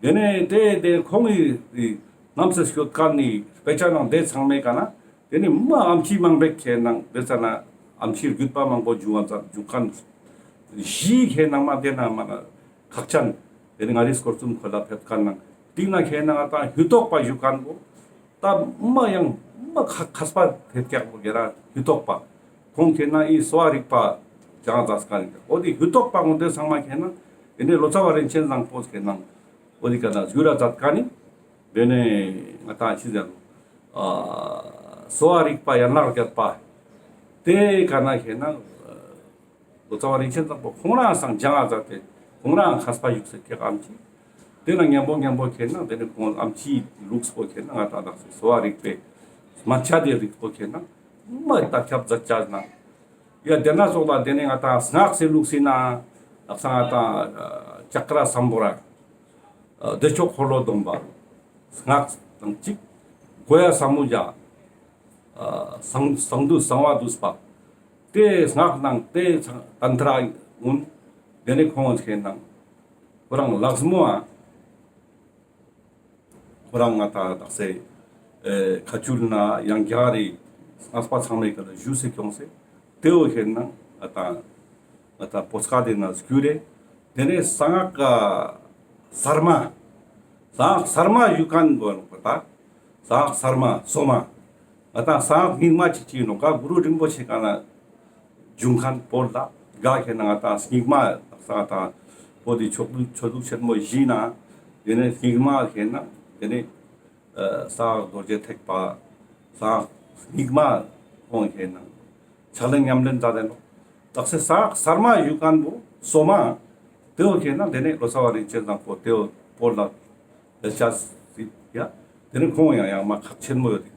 དེ་ནས་དེ་དེ་ཁོང་གི་རྣམས་སེ་སྐྱོད་ཁན་ནི་དཔེ་ཆ་ནང་དེ་ཚང་མའི་ཀ་ན་དེ་ནས་མ་ཨམ་ཆི་མང་པོ་ཁེ་ནང་དེ་ཚ་ན་ཨམ་ཆི་རྒྱུད་པ་མང་པོ་བྱུང་བ་ཙམ་བྱུང་ཁན་བཞི་ཁེ་ནང་མ་དེ་ན་མ་ན་ཁག་ཅན་དེ་ནས་མངའ་རིས་སྐོར་གསུམ་ཁོ་ལ་ཕེབས་ཁན་ནང་དེ་ན་ཁེ་ནང་ང་ཏང་ཧུད་ཐོག་པ་བཞུགས་ཁན་པོ། ད་མ་ཡང་མ་ཁ་མཁས་པ་ཕེབས་ཀྱག་པོ་གེ་ར་ཧུད་ཐོག་པ། ཁོང་ཁེ་ནང་ཨི་གསོ་བ་རིག་པ་སྦྱང་ཙ་སྐ་ནི་འོ་དེ་ཧུད་ཐོག་པ་ངོ་དེ་ཚང་མ་ཁེ་ནང་དེ་ནས་ལོ་ཙཱ་བ་རིན་ཆེན་བཟང་པོ་ཁེ་ནང་འོ་དེ་ཀ་ན་བསྒྱུར་ར་མཛད་ཀ་ནི་དེ་ནས་ང་ཏང་ཅི་ཟེར་ཨ་གསོ་བ་རིག་པ་ཡན་ལག་བརྒྱད་པ་དེ་ཀ་ན་ཁེ་ནང་ལོ་ཙཱ་བ་རིན་ཆེན་བཟང་པོ་ཁོང་རང་སང་སྦྱང་ང་མཛད་དེ་ཁོང་རང་མཁས་པ་བཞུགས་སེ་ཀྱག་ཨམ་ཆི། དེ་ན་མཉམ་པོ་མཉམ་པོ་ཁེ་ནང་དེ་ནས་ཁོང་ཨམ་ཆིའི་ལུགས་པོ་ཁེ་ནང་ང་ཏང་དག་སེ་གསོ་བ་རིག་པའི་སྨན་ཆ་དེ་རིག་པོ་ཁེ་ནང་མ་ད་ཁྱབ་མཛད་ཅ་ན། ཡ་དེ་ན་སོགས་ལ་དེ་ནས་ང་ཏང་སྔགས་སི་ལུགས་སི་ན་དག་ས་ང་ཏང་ཨ་ཅཀྲ་སམ་བྷོ་ཊ་ཨ་བདེ་མཆོག་འཁོར་ལོ་སྡོམ་པ་སྔགས་དང་གཅིག་གོ་ཡ་ས་མུ་ཇ། ཨ་གསང་གསང་འདུས་གསང་བ་འདུས་པ། ཏེ་སྔགས་ནང་ཏེ་ཚང་ཏན་ཏྲ་ངུན། ཏེ་ནེ་ཁོང་ཁེ་ནང་ཁོ་རང་ལགས་མོ་ཨ། ཁོ་རང་ང་ཏང་དག་ས་ཨེ་ཁ་ཆུལ་ན་ཡང་རྒྱ་རི་སྔགས་པ་ཚང་མའི་ཀ་ལ་བཞུགས་སེ་ཁྱོངས་སེ། ཏེ་བོ་ཁེ་ནང་ང་ཏང་ང་ཏང་བོད་སྐད་ཏེ་ན་སྐྱུར་རེ། ཏེ་ནེ་གསང་སྔགས་གསར་མ། གསང་སྔགས་གསར་མ་ཞུ་མཁན་བོ་ནོ་ཁོ་ད། གསང་སྔགས་གསར་མ་སོ་མ། ང་ཏང་གསང་སྔགས་རྙིང་མ་ཅིག་ཅིག་ནོ་ཀ་གུ་རུ་རིན་པོ་ཆེ་ཀ་ན་བྱུང་མཁན་བོད་ལ་ག་ཁེ་ན་ང་ཏང་རྙིང་མ་ང་ཏང་བོད་དི་ཆོས་ལུགས་ཆོས་ལུགས་ཆེན་མོ་བཞི་ན་ཏེ་ནེ་རྙིང་མ་ཁེ་ན་ཏེ་ནེ་ཨ་གསང་སྔགས་རྡོ་རྗེ་ཐེག་པ་གསང་སྔགས་རྙིང་མ་ཁོང་ཁེ་ན་ཕྱག་ལེན་ཉམས་ལེན་མཛད་དེ་ནོ། དག་ས་གསང་སྔགས་གསར་མ་ཞུ་མཁན་བོ་སོ་མ། ཏེ་བོ་ཁེ་ན་ཏེ་ནེ་ལོ་ཙཱ་བ་རིན་ཆེན་བཟང་པོ་ཏེ་བོ་བོད་ལ་ཕེབས་ཅེས་སི་ཡ། ཏེ་ནེ་ཁོང་ཡང་ཡང་མ་ཁག་ཆེན་མོ་ཡོད་དེ།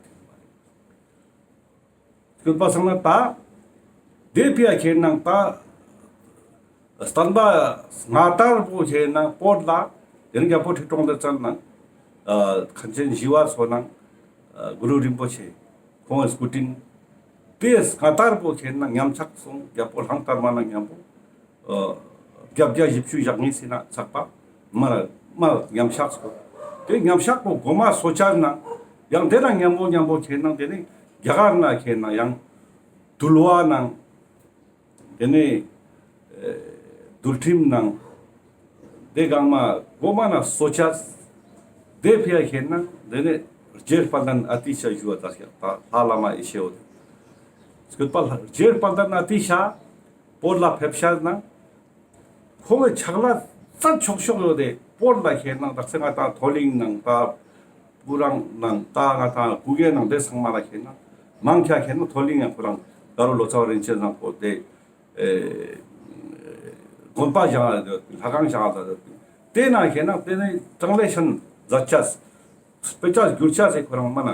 སྐྱོད་པ་སང་ན་ད། ཏེ་ཕི་ཡ་ཁེ་ནང་ད། བསྟན་པ་སྔ་དར་པོ་ཁེ་ནང་བོད་ལ། ཏེ་ནེ་རྒྱལ་པོ་ཁྲི་སྲོང་ལྡེ་བཙན་ནང་། ཨ་མཁན་ཆེན་ཞི་བ་འཚོ་ནང་། ཨ་གུ་རུ་རིན་པོ་ཆེ། ཁོང་གི་སྐུ་དྲིན། ཏེ་སྔ་དར་པོ་ཁེ་ནང་ཉམས་ཆག་སོང་རྒྱལ་པོ་གླང་དར་མ་ནང་མཉམ་པོ། ཨ་བརྒྱད་བརྒྱ་བཞི་བཅུ་ཞེ་གཉིས་སི་ནང་ཚག་པ་མ་མ་ཉམས་ཆག་སོང་། ཏེ་ཉམས་ཆག་པོ་གོ་མ་སོ་ཅར་ནང་ཡང་ཏེ་ནང་མཉམ་པོ་མཉམ་པོ་ཁེ་ནང་ཏེ་ནེ་རྒྱ་གར་ནང་ཁེ་ནང་ཡང་དུལ་བ་ནང་ཏེ་ནེ་ཨེ་འདུལ་ཁྲིམས་ནང་ཏེ་གང་མ་གོ་མ་ན་སོ་ཅར་ཏེ་ཕི་ཡ་ཁེ་ནང་ཏེ་ནེ་རྗེ་དཔལ་ལྡན་ཨ་ཏི་ཤ་ཞུ་བ་ད་ཤ་ད་ལྷ་བླ་མ་ཡེ་ཤེས་འོ་ཏེ། སྐྱོད་པ་རྗེ་དཔལ་ལྡན་ཨ་ཏི་ཤ་བོད་ལ་ཕེབས་ཤ་ན། ཁོང་གི་ཕྱག་ལས་རྩ་ཆོག་ཤོག་ཡོད་དེ་བོད་ལ་ཁེ་ནང་དག་ས་ང་ཏང་མཐོ་གླིང་ནང་ད་སྤུ་རང་ནང་ད་ང་ཏང་གུ་གེ་ནང་ཏེ་ཚང་མ་ལ་ཁེ་ནང་མང་ཆེ་ཁེ་ནང་མཐོ་གླིང་ཡང་ཁོ་རང་དགའ་རོ་ལོ་ཙཱ་བ་རིན་ཆེན་བཟང་པོ་ཏེ་ཨེ་དགོན་པ་བཞེངས་ཡོད་ལྷ་ཁང་བཞེངས་ཡོད་ཏེ་ན་ཁེ་ནང་ཏེ་ནེ་ཊྲན་སི་ལེ་ཤན་མཛད་ཅེས་སྤེ་ཆ་བསྒྱུར་ཅེས་སི་ཁོ་རང་མ་ན།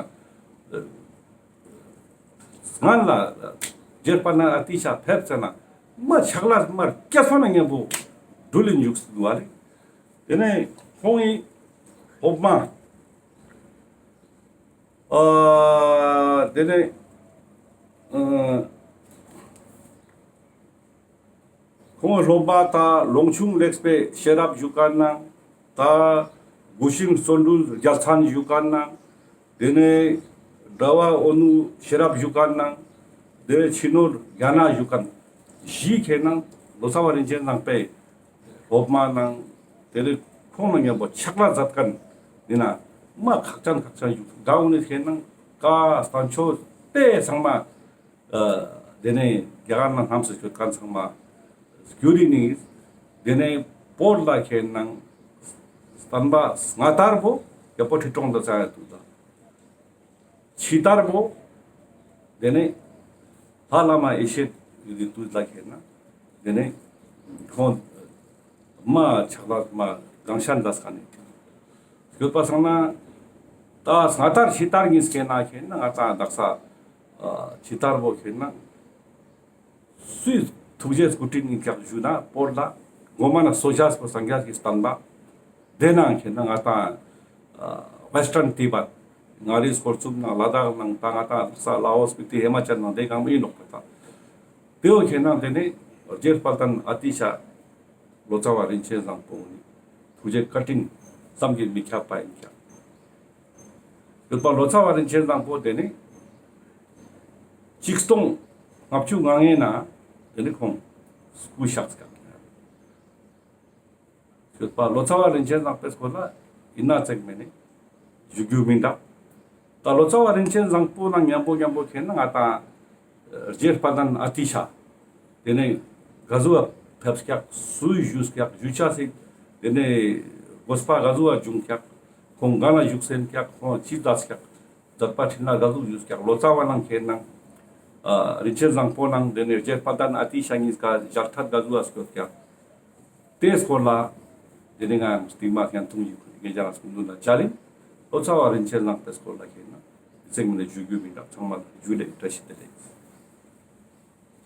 སྔན་ལ་རྗེ་དཔལ་ལྡན་ཨ་ཏི་ཤ་ཕེབས་ཟེར་ན་མ་ཕྱག་ལས་མ་སྐྱ་སོ་ན་མཉམ་པོ་འགྲུལ་ལིན་འཇུག་སུ་བ་ལེ། ཏེ་ནེ་ཁོང་ངི་སློབ་མ་ཨ་ཏེ་ནེ་ཨ་ཁོང་སློབ་མ་ད་ལོངས་ཆུང་ལེགས་པའི་ཤེས་རབ་ཞུ་མཁན་ནང་ད་གུ་ཤྲི་བརྩོན་འགྲུས་རྒྱལ་མཚན་ཞུ་མཁན་ནང་ཏེ་ནེ་གྲྭ་པ་འོ་ནུ་ཤེས་རབ་ཞུ་མཁན་ནང་ཏེ་ནེ་ཕྱི་ནོར་རྒྱ་ནག་ཞུ་མཁན་བཞི་ཁེ་ནང་ལོ་ཙཱ་བ་རིན་ཆེན་བཟང་པོའི་སློབ་མ་ནང་ཏེ་ནེ་ཁོང་ནང་མཉམ་པོ་ཕྱག་ལས་མཛད་མཁན་ཏེ་ན་མ་ཁག་ཅན་ཁག་ཅན་ཞུ་མཁན་འོ་ནི་ཁེ་ནང་ཀ་བསྟན་བཅོས་ཏེ་ཚང་མ། ཨ་ཏེ་ནེ་རྒྱ་གར་ནང་ལྷམ་སེ་སྐྱོད་མཁན་ཚང་མ་སྐྱུར་རེ་ནི། ཏེ་ནེ་བོད་ལ་ཁེ་ནང་བསྟན་པ་སྔ་དར་པོ་རྒྱལ་པོ་ཁྲི་སྲོང་ལྡེ་བཙན་ཡོད་དུས་ལ། ཕྱི་དར་པོ་ཏེ་ནེ་ལྷ་བླ་མ་ཡེ་ཤེས་ཡོད་དུས་ལ་ཁེ་ནང་ཏེ་ནེ་ཁོང་མ་ཕྱག་ལས་མ་གང་ཤར་མཛད་མཁན་ནི། སྐྱོད་པ་སང་ན་ད་སྔ་དར་ཕྱི་དར་གཉིས་ཀའི་ནང་ཁེ་ནང་ང་ཏང་དག་ས་ཨ་ཕྱི་དར་པོ་ཁེ་ནང་སུའི་ཐུགས་རྗེ་སྐུ་དྲིན་ཡིན་ཀྱག་ཞུ་ན་བོད་ལ་གོ་མ་ན་སོ་ཅར་པོ་སངས་རྒྱས་ཀྱི་བསྟན་པ་ཏེ་ནང་ཁེ་ནང་ང་ཏང་ཨ་ཝེསྟརན་ཏི་བེཊ་མངའ་རིས་སྐོར་གསུམ་ནང་ལ་དྭགས་ནང་ད་ང་ཏང་དག་ས་ལ་ཨོ་སི་སྤི་ཏི་ཧི་མ་ཅལ་ནང་ཏེ་གང་མི་ཡིན་ནོག་པ་ད། ཏེ་བོ་ཁེ་ནང་ཏེ་ནེ་རྗེ་དཔལ་ལྡན་ཨ་ཏི་ཤ་ལོ་ཙཱ་བ་རིན་ཆེན་བཟང་པོ་ནི་ཐུགས་རྗེ་བཀའ་དྲིན་བསམ་གྱིས་མི་ཁྱབ་པ་ཡིན་ཀྱག། ཡོད་པ་ལོ་ཙཱ་བ་རིན་ཆེན་བཟང་པོ་ཏེ་ནེ་ཆིག་སྟོང་ལྔ་བཅུ་ང་ལྔའི་ནང་ཏེ་ནེ་ཁོང་སྐུ་གཤེགས་ཀྱག། ཡོད་པ་ལོ་ཙཱ་བ་རིན་ཆེན་བཟང་པོའི་སྐོར་ལ་ཡིན་ན་ཙེག་མེ་ནེ་ཞུ་རྒྱུ་མི་འདུག། ད་ལོ་ཙཱ་བ་རིན་ཆེན་བཟང་པོ་ནང་མཉམ་པོ་མཉམ་པོ་ཁེ་ནང་ང་ཏང་རྗེ་དཔལ་ལྡན་ཨ་ཏི་ཤ་ཏེ་ནེ་ག་ཟུག་ཕེབས་ཀྱག་སུའི་ཞུས་ཀྱག་ཞུ་ཅེས་སི་ཏེ་ནེ་དགོས་པ་ག་ཟུག་བྱུང་ཀྱག་ཁོང་ག་ན་བཞུགས་སེན་ཀྱག་ཁོང་ཅི་མཛད་ཀྱག་མཛད་པ་ཕྲིན་ལས་ག་ཟུག་ཞུས་ཀྱག་ལོ་ཙཱ་བ་ནང་ཁེ་ནང་ཨ་རིན་ཆེན་བཟང་པོ་ནང་ཏེ་ནེ་རྗེ་དཔལ་ལྡན་ཨ་ཏི་ཤ་གཉིས་ཀ་ཞལ་ཐད་ག་ཟུག་སྐྱོད་ཀྱག། ཏེའི་སྐོར་ལ་ཏེ་ནེ་ང་ཡང་སྟིང་མ་ཡང་ཐུང་ཞིག་ངེད་ཅག་རང་སྐུ་མདུན་ལ་བཅར་ཡིན། ལོ་ཙཱ་བ་རིན་ཆེན་བཟང་པོའི་སྐོར་ལ་ཁེ་ནང་ཙེག་མེ་ནེ་ཞུ་རྒྱུ་མི་འདུག། ཚང་མ་ལ་ཇུ་ལེ། བཀྲ་ཤིས་བདེ་ལེགས།